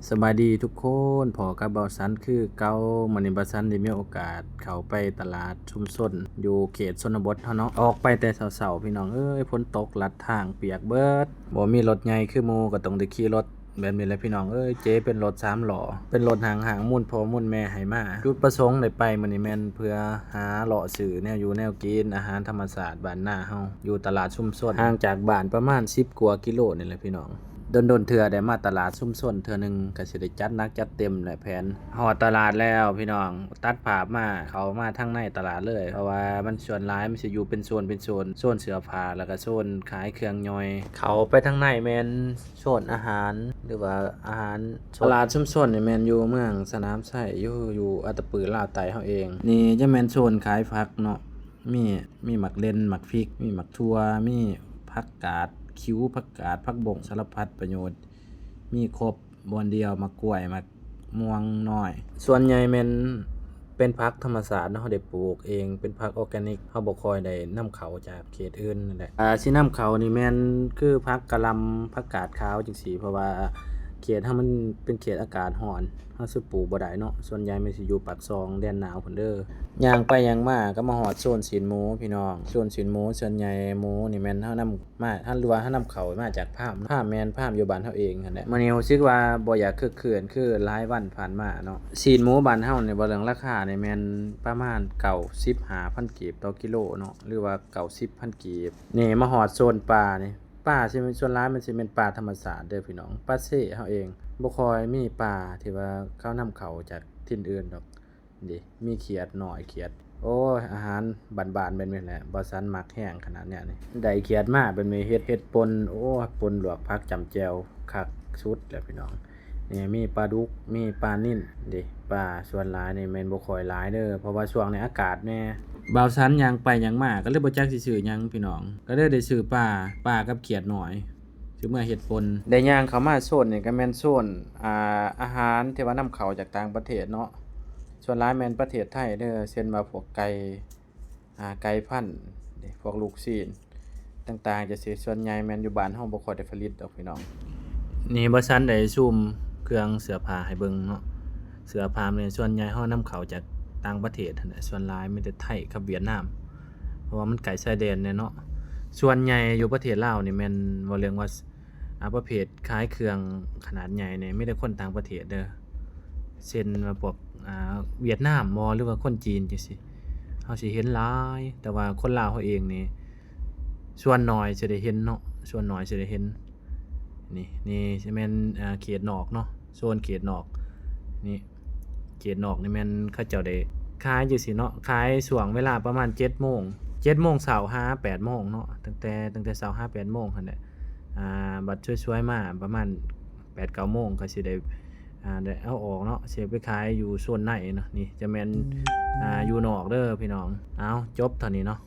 ສະບາຍດີທຸກຄົນ, ພໍ້ກັບບ່າວສັນຄືເກົ່າ. ມື້ນີ້ບ່າວສັນໄດ້ມີໂອກາດເຂົ້າໄປຕະຫຼາດຊຸມຊົນຢູ່ເຂດຊົນນະບົດເຮົາເນາະ. ອອກໄປແຕ່ເຊົ້າໆ ພີ່ນ້ອງເອີຍ, ຝົນຕົກລັດທາງປຽກເບິດ. ບໍ່ມີລົດໃຫຍ່ຄືໝູ່ ກໍຕ້ອງໄດ້ຂີ່ລົດແບບນີ້ແຫຼະ ພີ່ນ້ອງເອີຍ. ເຈເປັນລົດສາມລໍ້, ເປັນລົດຫ້າງໆ ມູນພໍ່ມູນແມ່ໃຫ້ມາ. ຈຸດປະສົງໄດ້ໄປມື້ນີ້ແມ່ນເພື່ອຫາເລາະຊື້ແນວຢູ່ແນວກິນ, ອາຫານທຳມະຊາດບ້ານນາເຮົາ, ຢູ່ຕະຫຼາດຊຸມຊົນ, ຫ່າງຈາກບ້ານປະມານສິບກວ່າກິໂລນີ້ແຫຼະ ພີ່ນ້ອງ. ດົນໆເທື່ອໄດ້ມາຕະຫຼາດຊຸມຊົນເທື່ອໜຶ່ງ ກໍຊິໄດ້ຈັດໜັກຈັດເຕັມແຫຼະແຜນ. ຮອດຕະຫຼາດແລ້ວພີ່ນ້ອງ, ຕັດພາບມາ ເຂົ້າມາທາງໃນຕະຫຼາດເລີຍ, ເພາະວ່າມັນສ່ວນຫຼາຍມັນຊິຢູ່ເປັນໂຊນເປັນໂຊນ, ໂຊນເສື້ອຜ້າ ແລ້ວກໍໂຊນຂາຍເຄື່ອງຍ່ອຍ. ເຂົ້າໄປທາງໃນແມ່ນໂຊນອາຫານ ຫຼືວ່າອາຫານ. ຕະຫຼາດຊຸມຊົນນີ້ແມ່ນຢູ່ເມືອງສະໜາມໄຊ, ຢູ່ ຢູ່ອັດຕະປື ລາວໃຕ້ເຮົາເອງ. ນີ້ຈະແມ່ນໂຊນຂາຍຜັກເນາະ, ມີ ມີໝາກເລັ່ນ ໝາກພິກ ມີໝາກຖົ່ວ ມີຜັກກາດຂິວ ຜັກກາດ ຜັກບົ້ງ ສາລະພັດປະໂຫຍດ ມີຄົບບ່ອນດຽວ. ໝາກກ້ວຍ ໝາກມ່ວງນ້ອຍ ສ່ວນໃຫຍ່ແມ່ນເປັນຜັກທຳມະຊາດເນາະ, ເຮົາໄດ້ປູກເອງ ເປັນຜັກອໍແກນິກ, ເຮົາບໍ່ຄ່ອຍໄດ້ນຳເຂົ້າຈາກເຂດອື່ນນັ້ນແຫຼະ. ອ່າ ຊິນຳເຂົ້ານີ້ແມ່ນຄືຜັກກະຫຼ່ຳ ຜັກກາດຂາວຈັ່ງຊີ້, ເພາະວ່າເຂດເຮົາມັນເປັນເຂດອາກາດຮ້ອນ, ເຮົາຊິປູກບໍ່ໄດ້ເນາະ. ສ່ວນໃຫຍ່ມັນຊິຢູ່ປາກຊ່ອງ ແດນໜາວພຸ້ນເດີ. ຍ່າງໄປຍ່າງມາກໍມາຮອດໂຊນຊີ້ນໝູພີ່ນ້ອງ. ໂຊນຊີ້ນໝູ ສ່ວນໃຫຍ່ໝູນີ້ແມ່ນເຮົານຳມາ ເຮົາ ຫຼືວ່າເຮົານຳເຂົ້າມາຈາກຟາມ, ຟາມແມ່ນຟາມຢູ່ບ້ານເຮົາເອງຫັ້ນແຫຼະ. ມື້ນີ້ຮູ້ສຶກວ່າບໍ່ຢາກຄຶກຄື້ນຄືຫຼາຍວັນຜ່ານມາເນາະ. ຊີ້ນໝູບ້ານເຮົານີ້ ເວົ້າເລື່ອງລາຄານີ້ແມ່ນປະມານເກົ້າສິບຫ້າພັນກີບຕໍ່ກິໂລເນາະ, ຫຼືວ່າເກົ້າສິບພັນກີບ. ນີ້ມາຮອດໂຊນປານີ້, ປາຊິແມ່ນ ສ່ວນຫຼາຍມັນຊິແມ່ນປາທຳມະຊາດເດີພີ່ນ້ອງ, ປາເຊເຮົາເອງ. ບໍ່ຄ່ອຍມີປາທີ່ວ່າເຂົານຳເຂົ້າຈາກຖິ່ນອື່ນດອກ. ນີ້ ມີຂຽດນ້ອຍ ຂຽດ. ໂອ້ຍ ອາຫານບ້ານໆແບບນີ້ແຫຼະ ບ່າວສັນມັກແຮງຂະໜາດແນວນີ້. ໄດ້ຂຽດມາແບບນີ້ ເຮັດ ເຮັດປົ່ນ, ໂອ້ຍ ປົ່ນລວກຜັກ ຈ້ຳແຈ່ວ ຄັກສຸດແຫຼະພີ່ນ້ອງ. ນີ້ ມີປາດຸກ ມີປານິນເດ້. ປາສ່ວນຫຼາຍນີ້ແມ່ນບໍ່ຄ່ອຍຫຼາຍເດີ ເພາະວ່າຊ່ວງນີ້ອາກາດແດ່. ບ່າວສັນຍ່າງໄປຍ່າງມາ ກໍເລີຍບໍ່ຈັກຊິຊື້ຫຍັງພີ່ນ້ອງ, ກໍເລີຍໄດ້ຊື້ປາ ປາກັບຂຽດນ້ອຍ ຊິເມືອເຮັດປົ່ນ. ໄດ້ຍ່າງເຂົ້າມາໂຊນນີ້ກໍແມ່ນໂຊນ ອ່າ ອາຫານທີ່ວ່ານຳເຂົ້າຈາກຕ່າງປະເທດເນາະ, ສ່ວນຫຼາຍແມ່ນປະເທດໄທເດີ, ເຊັ່ນວ່າພວກໄກ່ ອ່າ ໄກ່ພັນ ພວກລູກຊີ້ນຕ່າງໆຈັ່ງຊີ້. ສ່ວນໃຫຍ່ແມ່ນຢູ່ບ້ານເຮົາບໍ່ຄ່ອຍໄດ້ຜະລິດດອກພີ່ນ້ອງ. ນີ້ບ່າວສັນໄດ້ຊູມເຄື່ອງເສື້ອຜ້າໃຫ້ເບິ່ງເນາະ. ເສື້ອຜ້ານີ້ສ່ວນໃຫຍ່ເຮົານຳເຂົ້າຈາກຕ່າງປະເທດຫັ້ນແຫຼະ, ສ່ວນຫຼາຍມີແຕ່ໄທກັບຫວຽດນາມ ເພາະວ່າມັນໃກ້ຊາຍແດນແດ່ເນາະ. ສ່ວນໃຫຍ່ຢູ່ປະເທດລາວນີ້ແມ່ນເວົ້າເລື່ອງວ່າ ອ່າ ປະເພດຂາຍເຄື່ອງຂະໜາດໃຫຍ່ນີ້ ມີແຕ່ຄົນຕ່າງປະເທດເດີ, ເຊັ່ນວ່າພວກ ອ່າ ຫວຽດນາມບໍ ຫຼືວ່າຄົນຈີນຈັ່ງຊີ້ ເຮົາຊິເຫັນຫຼາຍ. ແຕ່ວ່າຄົນລາວເຮົາເອງນີ້ ສ່ວນໜ້ອຍຊິໄດ້ເຫັນເນາະ, ສ່ວນໜ້ອຍຊິໄດ້ເຫັນ. ນີ້ ນີ້ຊິແມ່ນ ອ່າ ເຂດນອກເນາະ, ໂຊນເຂດນອກນີ້. ເຂດນອກນີ້ແມ່ນເຂົາເຈົ້າໄດ້ຂາຍຈັ່ງຊີ້ເນາະ, ຂາຍຊ່ວງເວລາປະມານເຈັດໂມງ ເຈັດໂມງເຊົ້າຫາແປດໂມງເນາະ, ຕັ້ງແຕ່ ຕັ້ງແຕ່ເຊົ້າຫາແປດໂມງຫັ້ນແຫຼະ. ອ່າ ບັດສວຍໆມາປະມານແປດເກົ້າໂມງ ກໍຊິໄດ້ ອ່າ ໄດ້ເອົາອອກເນາະ, ຊິໄປຂາຍຢູ່ໂຊນໃນເນາະ. ນີ້ຈະແມ່ນ ອ່າ ຢູ່ນອກເດີພີ່ນ້ອງ. ເອົາ ຈົບເທົ່ານີ້ເນາະ.